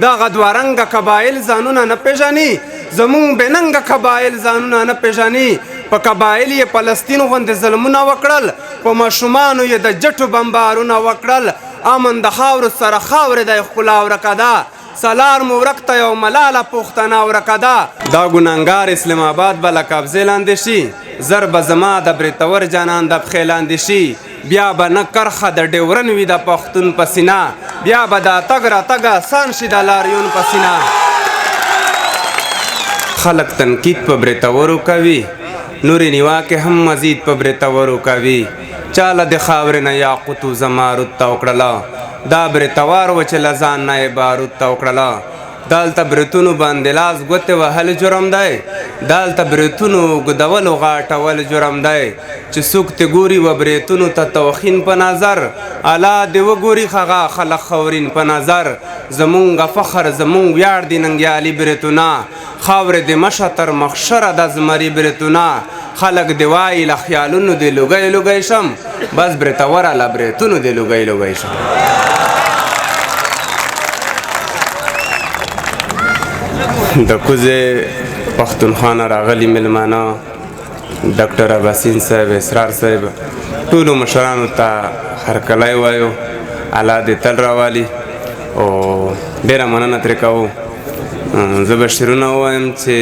دغه دوه رنګه قبایل ځانونه نه پېژني، زمونږ بې ننګه قبایل ځانونه نه پېژني. په قبایل یې فلسطین غوندې ظلمونه وکړل، په ماشومانو یې د جټو بمبارونه وکړل. امن د خاورو سره خاورې دی، ښکلا ورکه ده، سلار مو ورک ته یو ملاله پښتنه ورکه ده. دا ګناهګار اسلام آباد به له قبضې لاندې شي، زر به زما د برېتور جانان د پښې لاندې شي. بیا به نه کرښه د ډیورن وي د پښتون په سینه، بیا به دا تګ راتګ اسان شي د لاریون په سینه. خلک تنقید په برېتورو کوي، نورې نیواکې هم مزید په برېتورو کوي. چاله د خاورې نه یاقوت و زمارود ته وکړله، دا برېتوار و چې له ځان نه یې بارود ته وکړله. دالته برېتونو باندې لاس ګوتې وهل جرم دی، دالته برېتونو ګدولو غاټول جرم دی. چې څوک ته ګوري و برېتونو ته توخین په نظر، الله دې وګوري هغه خلک خورین په نظر. زمونږ فخر زمونږ ویاړ دي ننګیالي برېتونه، خاورې دې مشه تر مخشره د زمري برېتونه. خلک دې وایي له خیالونو دې لوګی لوګی شم، بس برېتوره له برېتونو دې لوګی لوګی شم. د کوزې پښتونخوا نه راغلي مېلمانه، ډاکټر اباسین صاحب، اسرار صاحب، ټولو مشرانو ته هرکلی وایو. الله دې تل راوالي او ډېره مننه ترې کوو. زه به شعرونه ووایم چې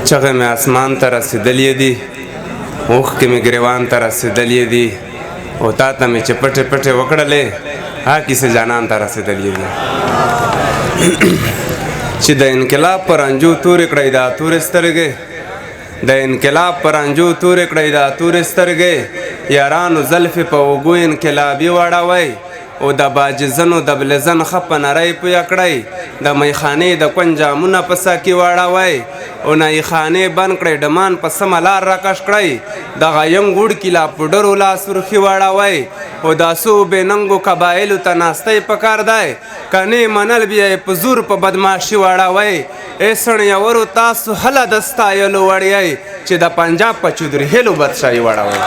چغې مې اسمان ته رسېدلې دي، اوښکې مې ګریوان ته رسېدلې دي، او تا ته مې چې پټې پټې وکړلې هغه کیسې جانان ته رسېدلې دي. چې د انقلاب پر انجو تورې کړی دا تورې سترګې، د انقلاب پر انجو تورې کړی دا تورې سترګې، یارانو زلفې په اوږو انقلابي واړوئ، او د باجزنو د بلزن ښه په نرۍ پویه کړئ، د میخانې د کون جامونه په ساکي واړوئ، او نایخانې بند کړئ، ډمان په سمه لار راکش کړئ، دغه ینګ وړکي لا پوډرو لا سرخي واړوئ، او دا څو بې ننګو قبایلو ته ناستۍ پکار دی، که نه منل بیا یې په زور په بدماشي واړوئ. ای سڼیورو تاسو هله د ستایلو وړ یئ، چې د پنجاب په چودري هیلو بدشاهي واړوئ.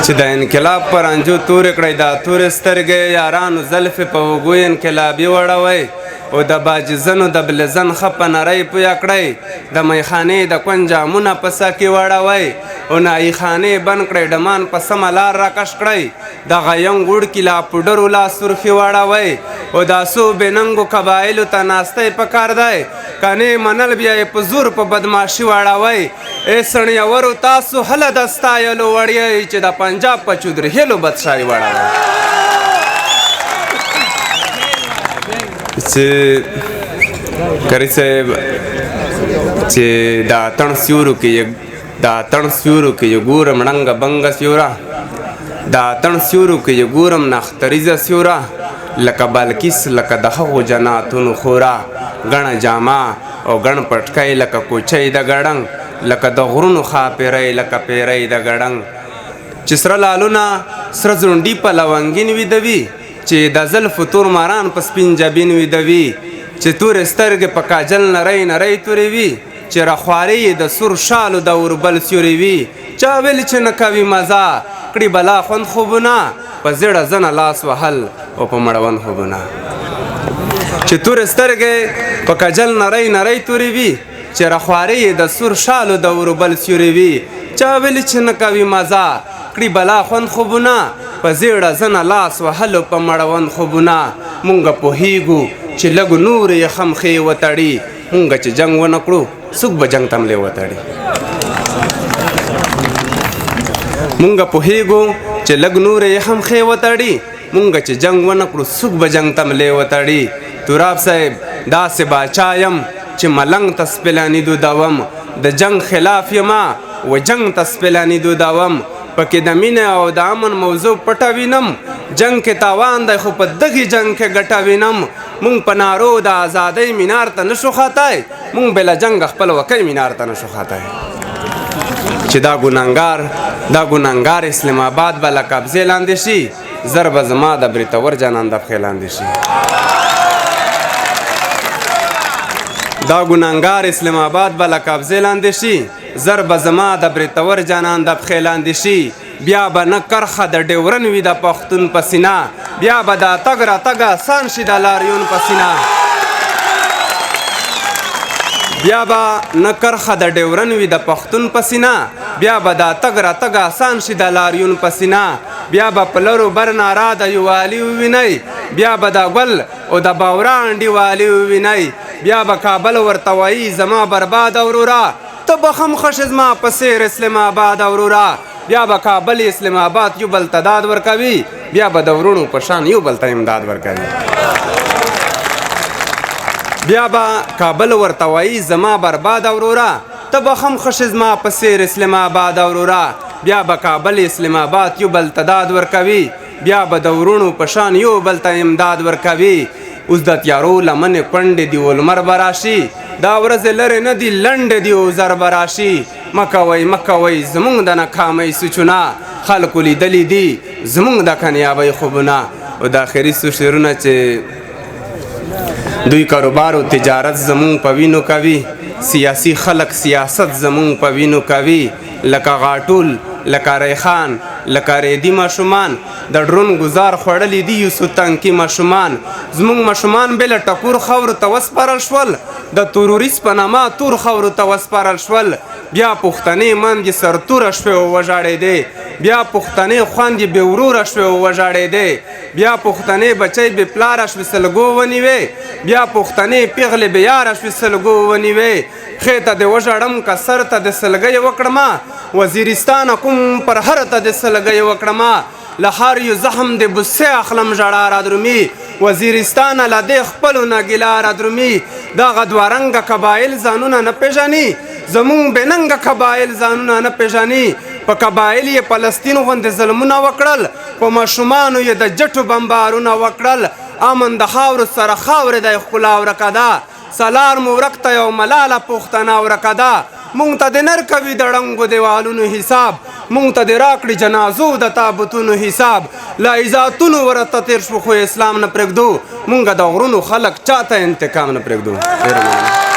چې د انقلاب پر انجو تورې کړئ دا تورې سترګې، یارانو زلفې په اوږو انقلابي وړوئ، او د باجزنو د بلزن ښه په نرۍ پویه کړئ، د میخانې د کون جامونه په ساکي واړوئ، او نایخانې بند کړئ، ډمان په سمه لار راکش کړئ، دغه ینګ وړکي لا پوډرو لا سرخي واړوئ، او دا څو بې ننګو قبایلو ته ناستۍ پکار دی، که نه منل بیا یې په زور په بدماشي واړوئ. ای سڼیورو تاسو هله د ستایلو وړ یئ، چې د پنجاب په چودري هیلو بدشاهي واړوئ. چې قاري صاحب چې د اتڼ سیورو کې یې، د اتڼ سیورو کې یې ګورم ړنګه بنګه سیوره، د اتڼ سیورو کې یې ګورم نختریزه سیوره، لکه بالکیس لکه د هغو جناتونو خورا، ګڼه جامه او ګڼ پټکی لکه کوچۍ د ګړنګ، لکه د غرونو ښاپېرۍ لکه پیرۍ د ګړنګ. چې سره لالونه سره ځونډي په لونګین ویدوي، چې د زلفو تور ماران په سپین جبین ویدوي، چې تورې سترګې په کاجل نرۍ نرۍ تورې وي، چې رخوارې یې د سور شالو د اوربل سیورې وي. چا ویل چې نه کوي مزه کړي بلا خوند خوبونه، په زړه زنه لاس وهل او په مړوند خوبونه. چې تورې سترګې په کجل نرۍ نرۍ تورې وي، چې رخوارې یې د سور شالو د اوربل سیورې وي. چا ویل چې نه کوي مزه کړي بلا خوند خوبونه، په زیړه زنه لاس وهلو په مړوند خوبونه. مونږ پوهیږو چې لږ نور یې خمخې وتړي، مونږ چې جنګ ونه کړو څوک به جنګ ته ملې وتړي. مونږ پوهیږو چې لږ نور یې خمخې وتړي، مونږ چې جنګ ونه کړو څوک به جنګ ته ملې وتړي. تراب صاحب داسې باچا یم چې ملنګ ته سپیلاني دودوم، د جنګ خلاف یم و جنګ ته سپیلاني دودوم، پکې د مینې او د امن موضوع پټه وینم، جنګ کې تاوان دی خو په دغې جنګ کې ګټه وینم. مونږ په نارو د ازادۍ مینار ته نشو خاتی، مونږ بې له جنګه خپل وکۍ مینار ته نشو خاتی. چې دا ګناهګار، دا ګناهګار اسلام آباد به له قبضې لاندې شي، زر به زما د برېتور جانان د پښې لاندې شي. دا ګناهګار اسلام آباد به له قبضې لاندې شي، زر به زما د برېتور جانان د پښې لاندې شي. بیا به نه کرښه د ډیورن وي د پښتون په سینه، بیا به دا تګ راتګ اسان شي د لاریون په سینه. بیا به نه کرښه د ډیورن وي د پښتون په سینه، بیا به دا تګ راتګ اسان شي د لاریون په سینه. بیا به په لرو بر نارا د یووالي ووینئ، بیا به د ګل او د باورا انډیوالي ووینئ. بیا به کابل ورته وایي زما برباده وروره، ته به هم ښه شې زما په څېر اسلام آباده وروره. بیا به کابل اسلام آباد یو بل ته داد ورکوي، بیا به د وروڼو په شان یو بل ته امداد ورکوي. بیا به کابل ورته وایي زما برباده وروره، ته به هم ښه شې زما په څېر اسلام آباده وروره. بیا به کابل اسلام آباد یو بل ته داد ورکوي، بیا به د وروڼو په شان یو بل ته امداد ورکوي. اوس د تیارو لمنې کونډې دي او لمر به راشي، دا ورځې لرې نه دي لنډې دي او زر به راشي. مه کوئ مه کوئ زموږ د ناکامۍ سوچونه، خلکو لیدلي دي زموږ د کامیابۍ خوبونه. او د اخري څو شعرونه چې دوی کاروبار او تجارت زموږ په وینو کوي، سیاسي خلک سیاست زموږ په وینو کوي، لکه غاټول لکه ریخان لکه ریدي ماشومان، د ډرون ګزار خوړلي دي یو څو تنکي ماشومان. زموږ ماشومان بې له ټکور خاورو ته وسپارل شول، د تروریست په نامه تور خاورو ته وسپارل شول. بیا پښتنې مندې سرتوره شوې او وژاړېدې، بیا پښتنې خوندې بې وروره شوې او وژاړېدې، بیا پښتنې بچۍ بې پلاره شوې سلګو ونیوې، بیا پښتنې پیغلې بې یاره شوې سلګو ونیوې. پښې ته دې وژاړم که سر ته دې سلګۍ وکړمه، وزیرستانه کوم پر هر ته دې سلګۍ وکړمه. له هر یو زخم دې بوسې اخلم ژړا رادرومي، وزیرستانه له دې خپلو نه ګیله رادرومي. دغه دوه رنګه قبایل ځانونه نه پېژني، زموږ بې ننګه قبایل ځانونه نه پېژني. په قبایل یې فلسطین غوندې ظلمونه وکړل، په ماشومانو یې د جټو بمبارونه وکړل. امن د خاورو سره خاورې دی ښکلا ورکه ده، سلار مو ورک ته یو ملاله پښتنه ورکه ده. مونږ ته دې نر کوي د ړنګو دیوالونو حساب، مونږ ته دې راکړي جنازو د تابوتونو حساب. له عزتونو ورته تېر شو خو اسلام نه پرېږدو، مونږ د غرونو خلک چاته انتقام نه پرېږدو. ډېره مننه.